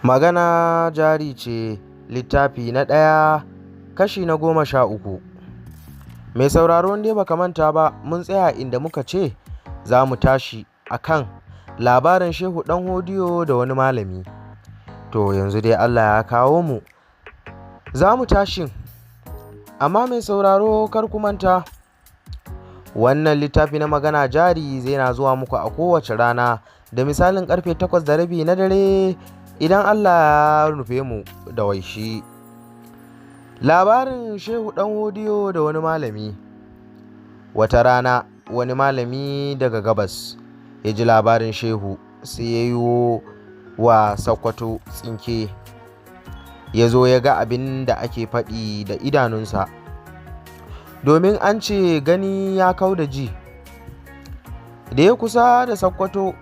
Magana jari ce, littafi na ɗaya, kashi na 13. Mai sauraro, dai baka manta ba, mun tsaya inda muka ce za mu tashi a kan labarin Shehu Ɗan Hodiyo da wani malami. To yanzu dai Allah ya kawo mu, za mu tashi. Amma mai sauraro, kar ku manta, wannan littafi na Magana Jari zai na zuwa muku a kowace rana da misalin karfe 8:30 na dare, idan Allah ya nufe mu da waishi. Labarin Shehu Ɗan Hodiyo da wani malami. Wata rana wani malami daga gabas ya ji labarin Shehu, sai ya yi wa Sakkwato tsinke, ya zo ya ga abin da ake faɗi da idanunsa, domin an ce gani ya kau da ji. Da ya kusa da Sakkwato,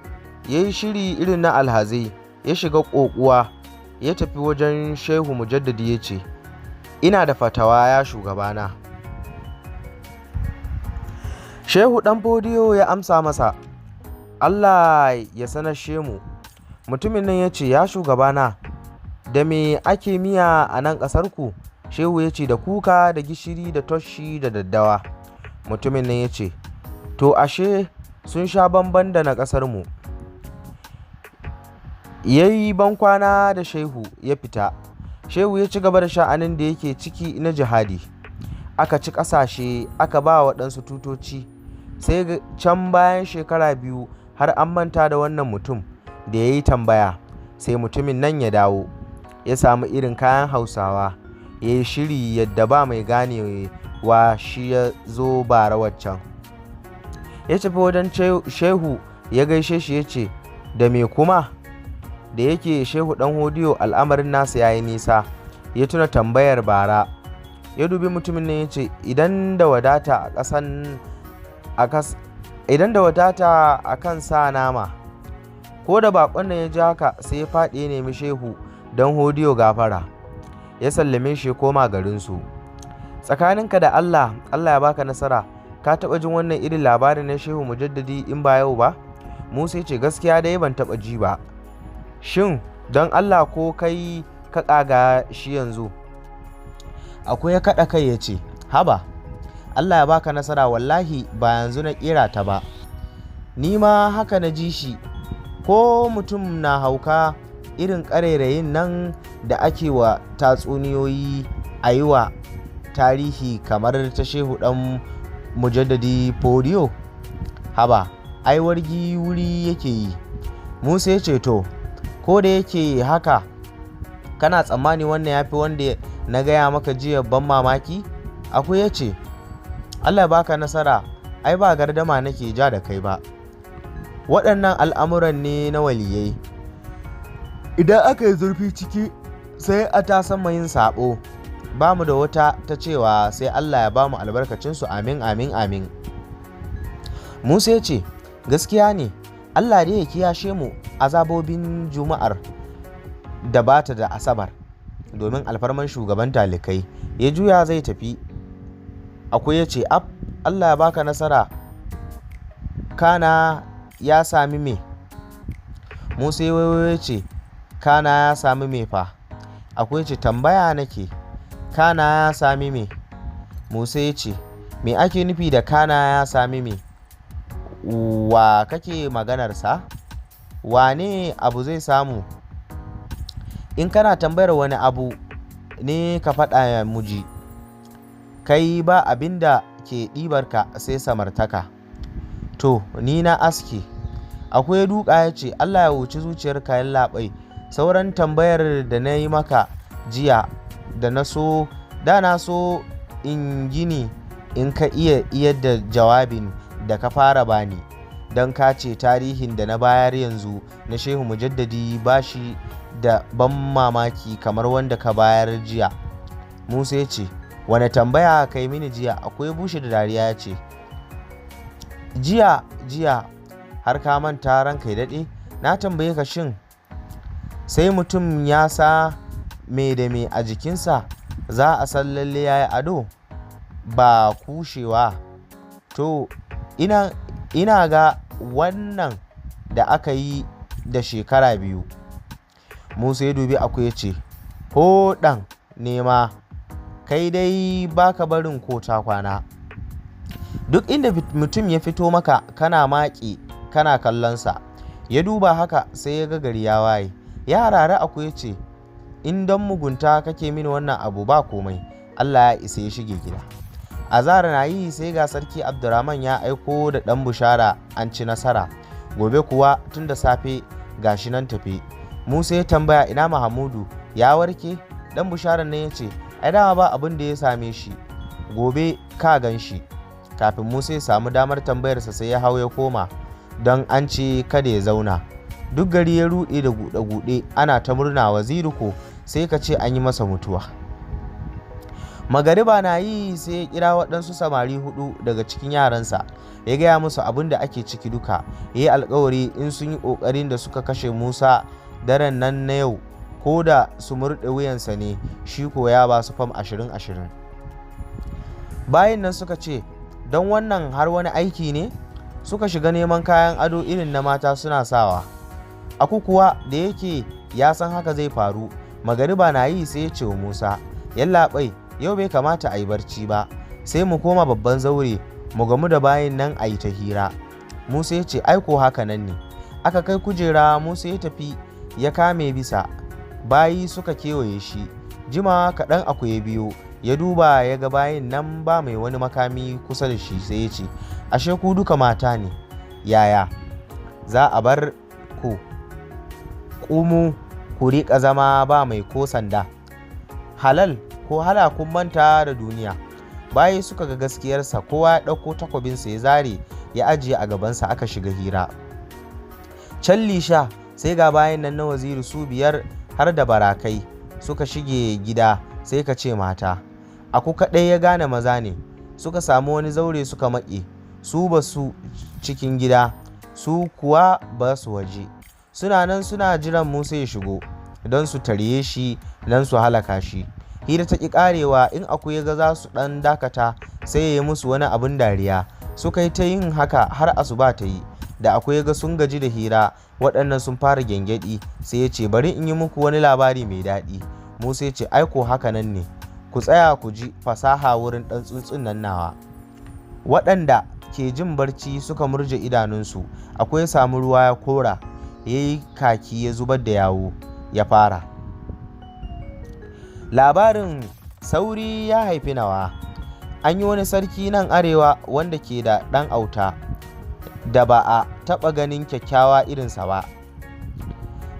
ya yi shiri irin na alhazai, ya shiga ƙoƙuwa, ya tafi wajen Shehu Mujaddadi, ya ce, "Ina da fatawa, ya shugabana." Shehu Ɗan Fodiyo ya amsa masa, "Allah ya sanashe mu." Mutumin nan ya ce, "Ya shugabana, da me ake miya a nan ƙasarku?" Shehu ya ce, "Da kuka da gishiri da toshi da daddawa." Mutumin nan ya ce, "To, ashe sun sha bamban da na ƙasarmu." Ya yi bankwana da Shehu, ya fita. Shehu ya ci gaba da sha'anin da yake ciki na jihadi. Aka ci ƙasashe, aka ba waɗansu tutoci. Sai can bayan shekara 2, har an manta da wannan mutum da ya yi tambaya, sai mutumin nan ya dawo. Ya sami irin kayan Hausawa, ya yi shiri yadda ba mai ganewa shi ya zo bara waccan. Ya tafi wajen Shehu, ya gaishe shi, ya ce, "Da me kuma?" Da yake Shehu Ɗan Hodiyo al'amarin nasa ya yi nisa, ya tuna tambayar bara. Ya dubi mutumin nan, ya ce, "Idan da wadata a ƙasan idan da wadata a kan sa nama." Ko da baƙon nan ya ji haka, sai ya faɗi ya nemi Shehu Ɗan Hodiyo gafara. Ya sallame shi, ya koma garinsu. Tsakaninka da Allah, Allah ya baka nasara, ka taɓa jin wannan irin labarin na Shehu Mujaddadi in ba yau ba? Musa ya ce, "Gaskiya dai ban taɓa ji ba. Shin don Allah ko kai ka ƙaga shi yanzu?" Akwai ya kaɗa kai, ya ce, "Haba, Allah ya baka nasara, wallahi ba yanzu na ƙera ta ba. Ni ma haka na ji shi. Ko mutum na hauka, irin ƙarairayin nan da ake wa tatsuniyoyi, a yi wa tarihi kamar ta Shehu Ɗan Mujaddadi Fodiyo? Haba, ai wargi wuri yake yi." Musa ya ce, "To, ko da yake haka, kana tsammani wannan ya fi wanda na gaya maka jiya ban mamaki?" Akwai ya ce, "Allah baka nasara, ai ba gardama nake ja da kai ba. Waɗannan al'amuran ne na waliyai. Idan aka yi zurfi ciki, sai a tasamma yin saɓo. Ba mu da wata ta cewa sai Allah ya ba mu albarkacinsu. Amin, amin, amin." Musa ya ce, "Gaskiya ne, Allah dai ya kiyashe mu azabobin Juma'ar da ba ta da Asabar, domin alfarman shugaban talikai." Ya juya zai tafi. Akwai ya ce, "Ab, Allah ya baka nasara, kana ya sami me?" Musa ya waiwayo, ya ce, "Kana ya sami me fa?" Akwai ce, "Tambaya nake, kana ya sami me?" Musa ya ce, "Me ake nufi da kana ya sami me? Wa kake maganarsa? Wane abu zai samu? In kana tambayar wani abu ne, ka faɗa muji. Kai ba abin da ke ɗibarka sai samartaka." "To, ni na aske." Akwai duka, ya ce, "Allah ya huci zuciyarka, yallaɓai. Sauran tambayar da na yi maka jiya, da na so in gini in ka iya iyar da jawabin da ka fara bani, don ka ce tarihin da na bayar yanzu na Shehu Mujaddadi ba shi da ban mamaki kamar wanda ka bayar jiya." Musa ya ce, "Wane tambaya kai mini jiya?" Akwai bushe da dariya, ya ce, "Jiya jiya har ka manta, ranka ya daɗe? Na tambaye ka, shin sai mutum ya sa me da me a jikinsa za a san lalle ya yi ado ba kushewa? To, ina ga wannan da aka yi da shekara 2." Musa ya dubi Aku ya ce, "Ho ɗan nema, kai dai baka barin ko ta kwana. Duk inda mutum ya fito maka kana maƙe kana kallonsa." Ya duba haka sai ya ga gari ya waye. Ya harari Aku ya ce, "In don mugunta kake mini wannan abu, ba komai. Allah ya isa." Ya shige gida. Azahar na yi sai ga Sarki Abdurrahman ya aiko da ɗan bushara an ci nasara. Gobe kuwa tun da safe gashi nan tafe. Musa ya tambaya, "Ina Mahamudu, ya warke?" Ɗan bisharar nan ya ce, "Ai dama ba abin da ya same shi, gobe ka gan shi." Kafin Musa ya samu damar tambayarsa sai ya hau ya koma, don an ce kada ya zauna. Duk gari ya ruɗe da guɗe-guɗe, ana ta murna. Waziri ko sai ka ce an yi masa mutuwa. Magariba na yi sai ya kira waɗansu samari hudu daga cikin yaransa, ya gaya musu abin da ake ciki duka. Ya yi alkawari in sun yi ƙoƙarin da suka kashe Musa daren nan na yau, ko da su murɗe wuyansa ne, shi ko ya ba su fam 20-20. Bayan nan suka ce, "Don wannan har wani aiki ne?" Suka shiga neman kayan ado irin na mata suna sawa. Aku kuwa da yake ya san haka zai faru, magariba na yi sai ya ce wa Musa, "Yallaɓai, yau bai kamata a yi barci ba, sai mu koma babban zaure mu gamu da bayin nan a yi ta hira." Musa ya ce, "Aiko haka nan ne." Aka kai kujera, Musa ya tafi ya kame bisa, bayi suka kewaye shi. Jimawa kaɗan Aku ya biyo, ya duba ya ga bayin nan ba mai wani makami kusa da shi, sai ya ce, "Ashe ku duka mata ne? Yaya za a bar ku ƙumu ku riƙa zama ba mai ko sanda? Halal ko hala kun manta da duniya?" Bayi suka ga gaskiyarsa, kowa ya ɗauko takwabinsa ya zare ya ajiye a gabansa, aka shiga hira. Can lisha sai ga bayin nan na Waziri su 5 har da barakai suka shige gida sai ka ce mata. Aku kaɗai ya gane maza ne. Suka samu wani zaure suka maƙe, su ba su cikin gida, su kuwa ba su waje. Suna nan suna jiran Musa ya shigo don su tarye shi nan su halaka shi. Hira ta ƙi ƙarewa. In Aku ya ga za su ɗan dakata sai ya yi musu wani abin dariya. Suka yi ta yin haka har asuba ta yi. Da Aku ya ga sun gaji da hira, waɗannan sun fara gyangyaɗi, sai ya ce, "Bari in yi muku wani labari mai daɗi." Musa ya ce, "Aiko haka nan ne, ku tsaya ku ji fasaha wurin ɗan tsuntsun nan nawa." Waɗanda ke jin barci suka murje idanunsu. Aku ya samu ruwa ya kora, ya yi kaki ya zubar da yawu, ya fara labarin. Sauri ya haifi nawa. An yi wani sarki nan arewa wanda ke da ɗan auta da ba a taɓa ganin kyakkyawa irinsa ba.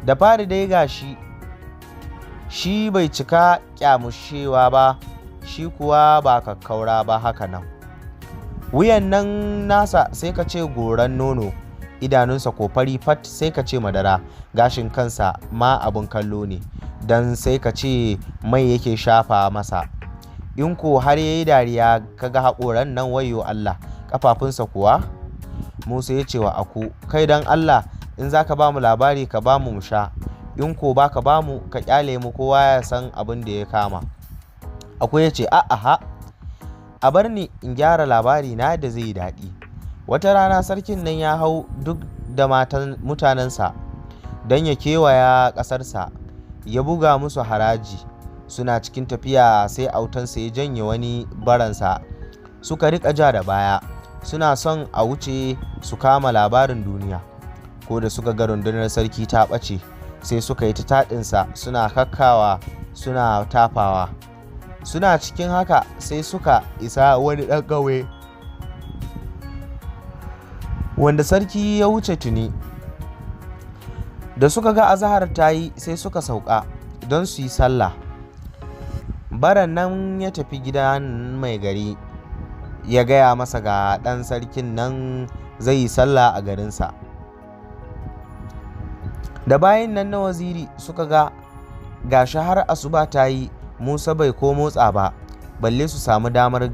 Da fari dai ga shi, shi bai cika ƙyamushewa ba, shi kuwa ba kakkaura ba haka nan. Wuyan nan nasa sai ka ce goran nono, idanunsa ko fari fat sai ka ce madara, gashin kansa ma abin kallo ne, don sai ka ce mai yake shafa masa. In ko har ya yi dariya ka ga haƙoran nan, wayyo Allah! Ƙafafunsa kuwa. Musa ya ce wa Aku, "Kai, don Allah in za ka ba mu labari ka ba mu mu sha, in ko ba ka ba mu ka ƙyale mu, kowa ya san abin da ya kama." Aku ya ce, "A'a, a bar ni in gyara labari na da zai yi daɗi." Wata rana sarkin nan ya hau duk da mutanensa don ya kewaya ƙasarsa ya buga musu haraji. Suna cikin tafiya sai autansa ya janye wani baransa, suka riƙa ja da baya, suna son a wuce su kama labarin duniya. Ko da suka ga rundunar sarki ta ɓace, sai suka yi ta taɗinsa, suna kakkawa suna tafawa. Suna cikin haka sai suka isa wani ɗan ƙauye wanda sarki ya wuce tuni. Da suka ga azahar ta yi sai suka sauka don su yi sallah. Baran nan ya tafi gidan mai gari ya gaya masa ga ɗan sarkin nan zai yi sallah a garinsa. Da bayin nan na Waziri suka ga gashi har asuba ta yi Musa bai ko motsa ba, balle su samu damar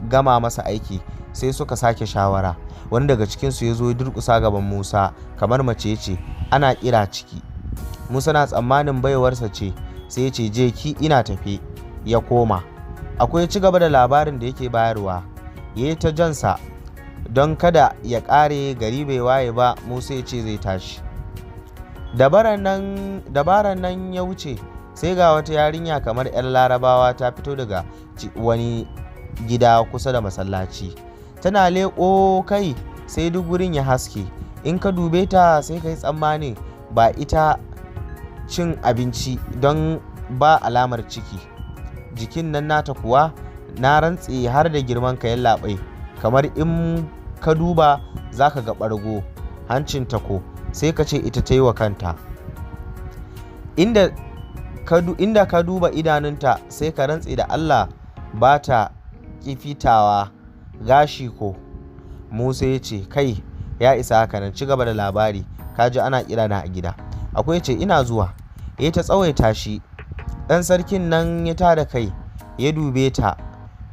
gama masa aiki, sai suka sake shawara. Wani daga cikinsu ya zo ya durƙusa gaban Musa kamar mace, ce, "Ana ƙira ciki." Musa na tsammanin baiwarsa ce, sai ya ce, "Je ki, ina tafe." Ya koma. Akwai ci gaba da labarin da yake bayarwa, ya yi ta jansa don kada ya ƙare. Gari bai waye ba Musa ya ce zai tashi. Dabaran nan ya wuce, sai ga wata yarinya kamar 'yar Larabawa ta fito daga wani gida kusa da masallaci. Tana leƙo kai sai duk wurin ya haske. In ka dube ta sai ka yi tsammanin ba ita cin abinci don ba alamar ciki. Jikin nan nata kuwa na rantse har da girman ka yallaɓai, kamar in ka duba za ka ga ɓargo. Hancinta ko sai ka ce ita ta yi wa kanta. Inda ka duba idanunta sai ka rantse da Allah ba ta ƙifitawa. Gashi ko Musa ya ce, kai ya isa haka nan, ci gaba da labari, ka ji ana kira na a gida. Akwai ce ina zuwa. Ya ta tsawaita shi. Ɗan sarkin nan ya tada kai ya dube ta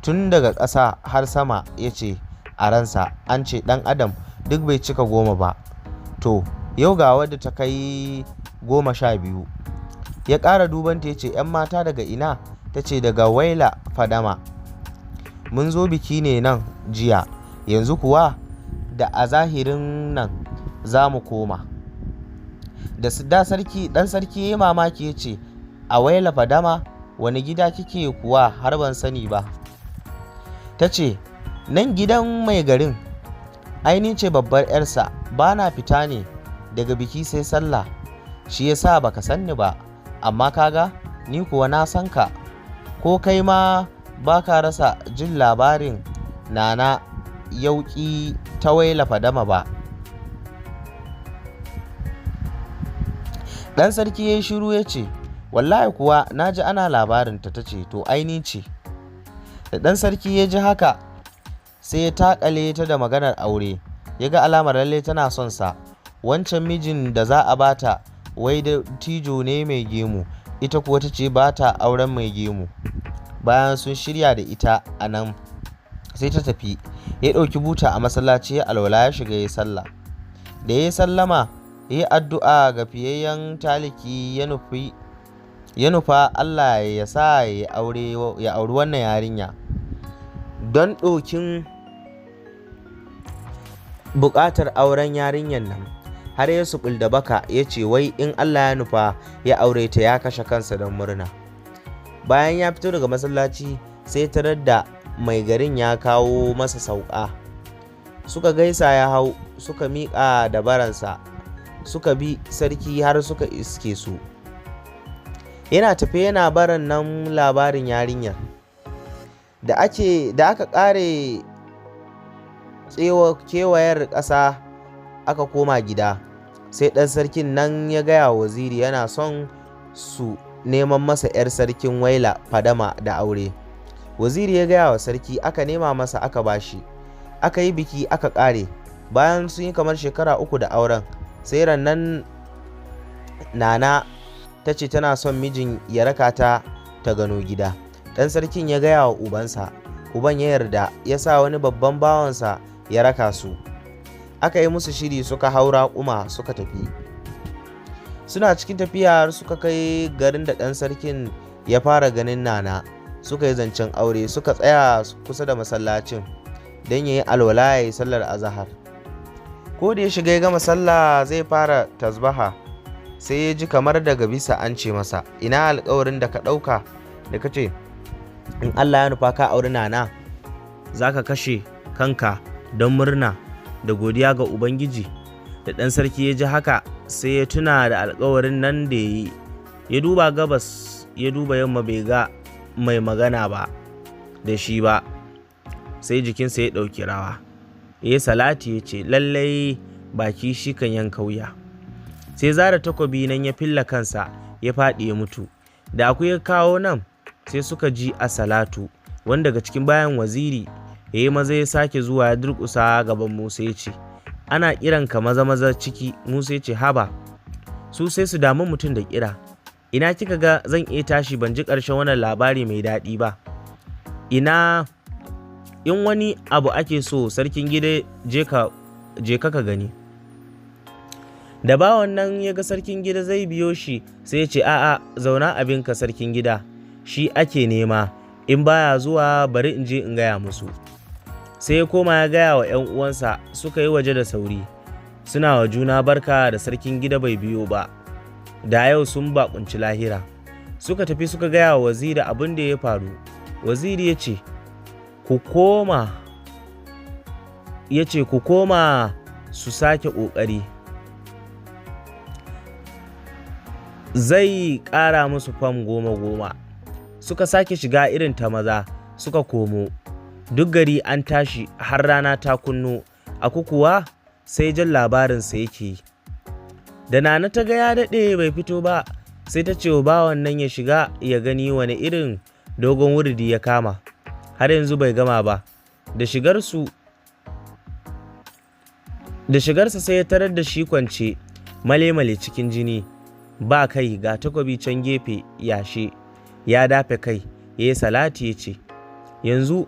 tun daga ƙasa har sama, ya ce a ransa, an ce ɗan adam duk bai cika 10 ba, to yau ga wadda ta kai 12. Ya ƙara dubanta ya ce, ‘yan mata daga ina? Ta ce daga Waila Fadama. Mun zo biki ne nan jiya, yanzu kuwa da a zahirin nan za mu koma. Da ɗan sarki ya yi mamaki ya ce, a Waila Fadama wani gida kike kuwa har ban sani ba? Ta ce, nan gidan mai garin, ai ni ce babbar 'yarsa, ba na fita ne daga biki sai sallah, shi ya sa baka sanni ba, amma kaga ni kuwa na san ka, ko kai ma ba ka rasa jin labarin Nana Yauƙi ta Waila Fadama ba. Ɗan sarki ya yi shiru ya ce, wallahi kuwa na ji ana labarinta. Ta ce, to ai ni ce. Da ɗan sarki ya ji haka sai ya taƙale ta da maganar aure, ya ga alamar lalle tana son sa. Wancan mijin da za a bata wai dattijo ne mai gemu, ita kuwa ta ce ba ta auren mai gemu. Bayan sun shirya da ita a nan sai ta tafi. Ya ɗauki buta a masallaci ya alwala ya shiga ya sallah. Da ya sallama ya yi addu'a ga fiyayyen taliki, ya nufa Allah ya sa ya auri wannan yarinya. Don ɗokin buƙatar auren yarinyar nan, har ya suɓul da baka ya ce wai in Allah ya nufa ya aure ta ya kashe kansa don murna. Bayan ya fito daga masallaci sai tarar da mai garin ya kawo masa sauƙa. Suka gaisa ya hau, suka miƙa dabaransa, suka bi sarki har suka iske su. Yana tafe yana baran nan labarin yarinyar. Da aka ƙare kewayar ƙasa aka koma gida, sai ɗan sarkin nan ya gaya wa waziri yana son su neman masa 'yar sarkin Waila Fadama da aure. Waziri ya gaya wa sarki, aka nema masa aka bashi. Aka yi biki aka ƙare. Bayan sun yi kamar shekara 3 da auren, sai rannan Nana ta ce tana son mijin ya raka ta ta gano gida. Ɗan sarkin ya gaya wa ubansa, uban ya yarda, ya sa wani babban bawansa ya raka su. Aka yi musu shiri suka hau raƙuma suka tafi. Suna cikin tafiya har suka kai garin da ɗan sarkin ya fara ganin Nana. Suka yi zancen aure, suka tsaya kusa da masallacin don ya yi alwala ya yi sallar azahar. Ko da ya shiga ya gama sallah zai fara tasbaha, sai ya ji kamar daga bisa an ce masa, ina alƙawarin da ka ɗauka da ka ce in Allah ya nufa ka auri Nana za ka kashe kanka don murna da godiya ga Ubangiji. Da ɗan sarki ya ji haka sai ya tuna da alƙawarin nan da ya yi. Ya duba gabas ya duba yamma bai ga mai magana ba da shi ba, sai jikinsa ya ɗauki rawa. Ya yi salati ya ce, lallai baki shi kan yanka wuya. Sai zara takobi nan ya filla kansa ya faɗi ya mutu. Da akwai ya kawo nan sai suka ji a salatu, wanda daga cikin bayan waziri ya yi maza ya sake zuwa ya durƙusa gaban Musa ya ce, ana kiranka maza maza ciki. Musa ya ce, haba, su sai su damu mutum da kira. Ina kika ga zan iya tashi ban ji ƙarshen wannan labari mai daɗi ba? Ina in wani abu ake so sarkin gida je ka gani. Da bawan nan ya ga sarkin gida zai biyo shi sai ya ce, a'a, zauna abinka sarkin gida, shi ake nema, in baya zuwa bari in je in gaya musu. Sai ya koma ya gaya wa 'yan uwansa, suka yi waje da sauri, suna wa juna barka da sarkin gida bai biyo ba. Da yau sun baƙunci lahira. Suka tafi suka gaya wa waziri abin da ya faru. Waziri ya ce, "Ku koma," ya ce, "Ku koma su sake ƙoƙari. Zai ƙara musu fam 10-10." Suka sake shiga irin ta maza suka komo. Duk gari an tashi har rana ta kunno, Aku kuwa sai jan labarinsa yake yi. Da Nana ta ga ya daɗe bai fito ba, sai ta ce wa bawan nan ya shiga ya gani wani irin dogon wuridi ya kama, har yanzu bai gama ba. Da shigarsa sai ya tarar da shi kwance male-male cikin jini, ba kai, ga takobi can gefe yashe, ya dafe kai, ya yi salati ya ce, "Yanzu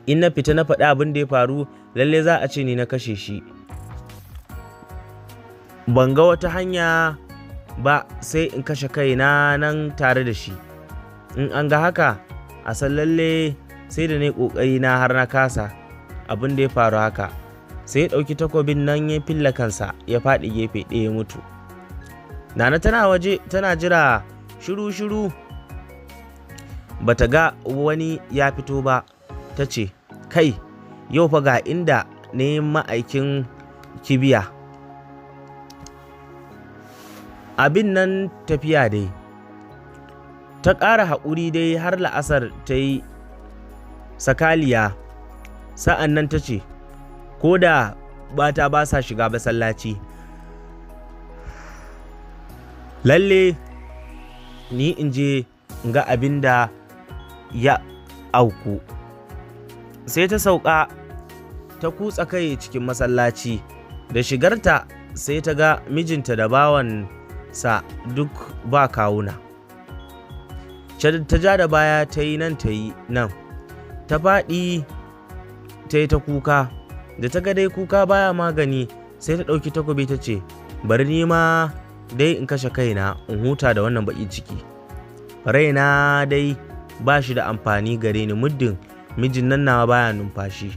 in na fita na faɗi abin da ya faru, lalle za a ce ni na kashe shi. Ban ga wata hanya ba sai in kashe kaina nan tare da shi. In an ga haka, a san lalle sai da na yi ƙoƙari na har na kasa abin da ya faru haka." Sai ya ɗauki takobin nan ya filla kansa, ya faɗi gefe ɗaya ya mutu. Nana tana waje tana jira shiru-shiru, bata ga wani ya fito ba. Ta ce, "Kai, yau fa ga inda na yi ma'aikin kibiya. Abin nan tafiya dai." Ta ƙara haƙuri dai har la'asar ta yi sakaliya. Sa'an nan ta ce, "Ko da bata ba sa shiga masallaci, lalle ni in je in ga abin da ya auku." Sai ta sauka ta kutsa kai cikin masallaci. Da shigarta sai ta ga mijinta da bawansa duk ba kawuna. Ta ja da baya, ta yi nan ta yi nan, ta faɗi ta yi ta kuka. Da ta ga dai kuka baya magani, sai ta ɗauki takobi ta ce, "Bari ni ma dai in kashe kaina in huta da wannan baƙin ciki. Raina dai ba shi da amfani gare ni muddin mijin nan nawa baya numfashi."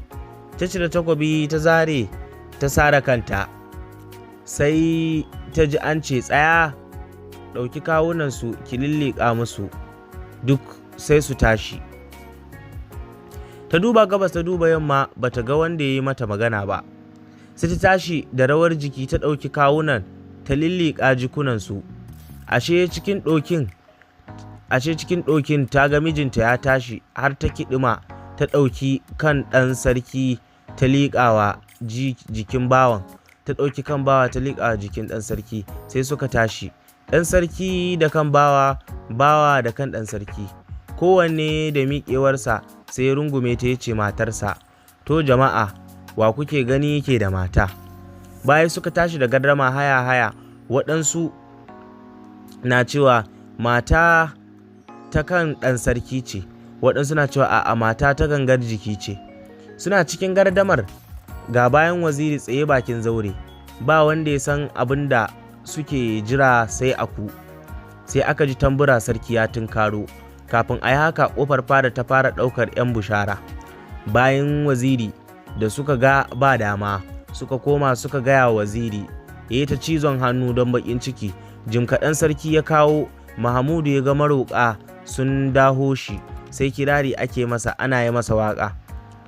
Ta cire takobi ta zare ta sare kanta. Sai ta ji an ce, "Tsaya, ɗauki kawunansu ki lilliƙa musu duk sai su tashi." Ta duba gabas ta duba yamma, bata ga wanda ya yi mata magana ba. Sai ta tashi da rawar jiki ta ɗauki kawunan ta lilliƙa jikunansu. Ashe cikin ɗokin ta ga mijinta ya tashi har ta kiɗima. Ta ɗauki kan ɗan sarki ta liƙawa jikin bawan, ta ɗauki kan bawa ta liƙawa jikin ɗan sarki, sai suka tashi, ɗan sarki da kan bawa, bawa da kan ɗan sarki, kowanne da miƙewarsa. Sai ya rungume ta ya ce matarsa. To jama'a, wa kuke gani ke da mata? Baya suka tashi da gardama haya haya. Waɗansu na cewa mata ta kan ɗan sarki ce, waɗansu na cewa a'a, mata ta gangar jiki ce. Suna cikin gardamar, ga bayan waziri tsaye bakin zaure, ba wanda ya san abin da suke jira sai Aku. Sai aka ji tambura, sarki ya tunkaro. Kafin a yi haka, ƙofar fada ta fara ɗaukar 'yan bushara. Bayan waziri da suka ga ba dama, suka koma suka gaya wa waziri, ya yi ta cizon hannu don baƙin ciki. Jim kaɗan sarki ya kawo. Mahamudu ya ga maroƙa sun daho shi, sai kirari ake masa, ana yi masa waƙa: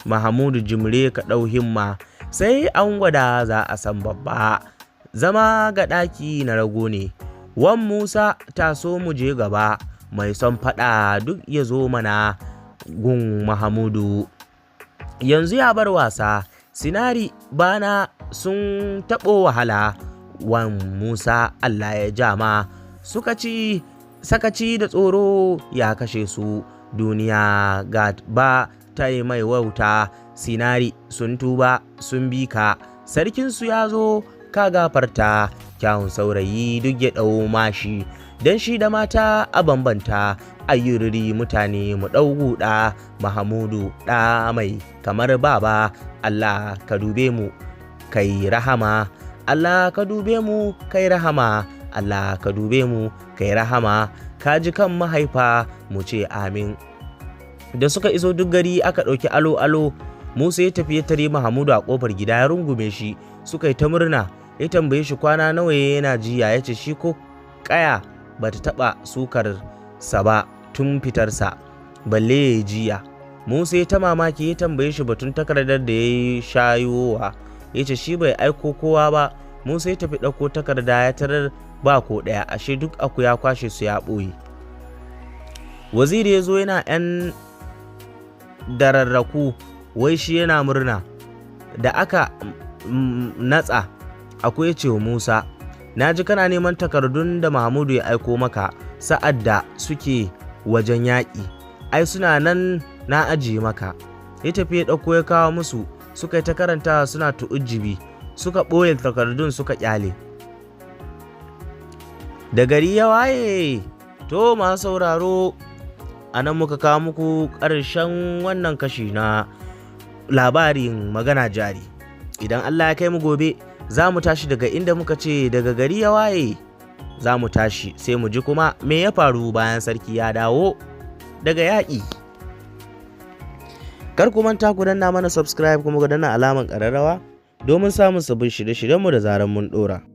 "Mahamudu jimre ka ɗau himma, sai an gwada za a san babba, zama ga ɗaki na rago ne. Wan Musa taso mu je gaba, mai son faɗa duk ya zo mana gun Mahamudu. Yanzu ya bar wasa, sinari bana sun taɓo wahala, wan Musa Allah ya jama." Suka ci sakaci da tsoro ya kashe su, duniya ga ba ta yi mai wauta. Sinari sun tuba sun bi ka, sarkinsu ya zo ka gafarta. Kyawun saurayi duk ya ɗau mashi, don shi da mata a bambanta. Ayyuriri mutane mu ɗau guda, Mahamudu ɗa mai kamar baba. Allah ka dube mu kai rahama, Allah ka dube mu kai rahama, Allah ka dube mu kai rahama, ka ji kan mahaifa mu ce amin." Da suka iso duk gari aka ɗauki alo-alo. Musa ya tafi ya tare Mahamudu a ƙofar gida, ya rungume shi, suka yi ta murna. Ya tambaye shi kwana nawa yana jiya, ya ce shi ko Ƙaya ba ta taɓa sukar sa ba tun fitarsa, balle ya yi jiya. Musa ya ta mamaki, ya tambaye shi batun takardar da ya yi shayowa. Ya ce shi bai aiko kowa ba. Musa ya tafi ɗauko takarda, ya tarar ba ko ɗaya, ashe duk Aku ya kwashe su ya ɓoye. Waziri ya zo yana 'yan dararraku, wai shi yana murna. Da aka natsa, Aku ya ce wa Musa, "Na ji kana neman takardun da Mahmudu ya aiko maka sa'ad da suke wajen yaƙi. Ai suna nan na ajiye maka." Ya tafi ya ɗauko ya kawo musu, suka yi ta karantawa suna tu'ujjibi, suka ɓoye takardun suka ƙyale. Da gari ya waye, to masu sauraro, a nan muka kawo muku ƙarshen wannan kashi na labarin Magana Jari. Idan Allah ya kai mu gobe, za mu tashi daga inda muka ce daga gari ya waye. Za mu tashi sai mu ji kuma me ya faru bayan sarki ya dawo daga yaƙi. Kar ku manta ku danna mana subscribe kuma ku danna alamar ƙararrawa domin samun sabbin shirye-shiryenmu da zarar mun ɗora.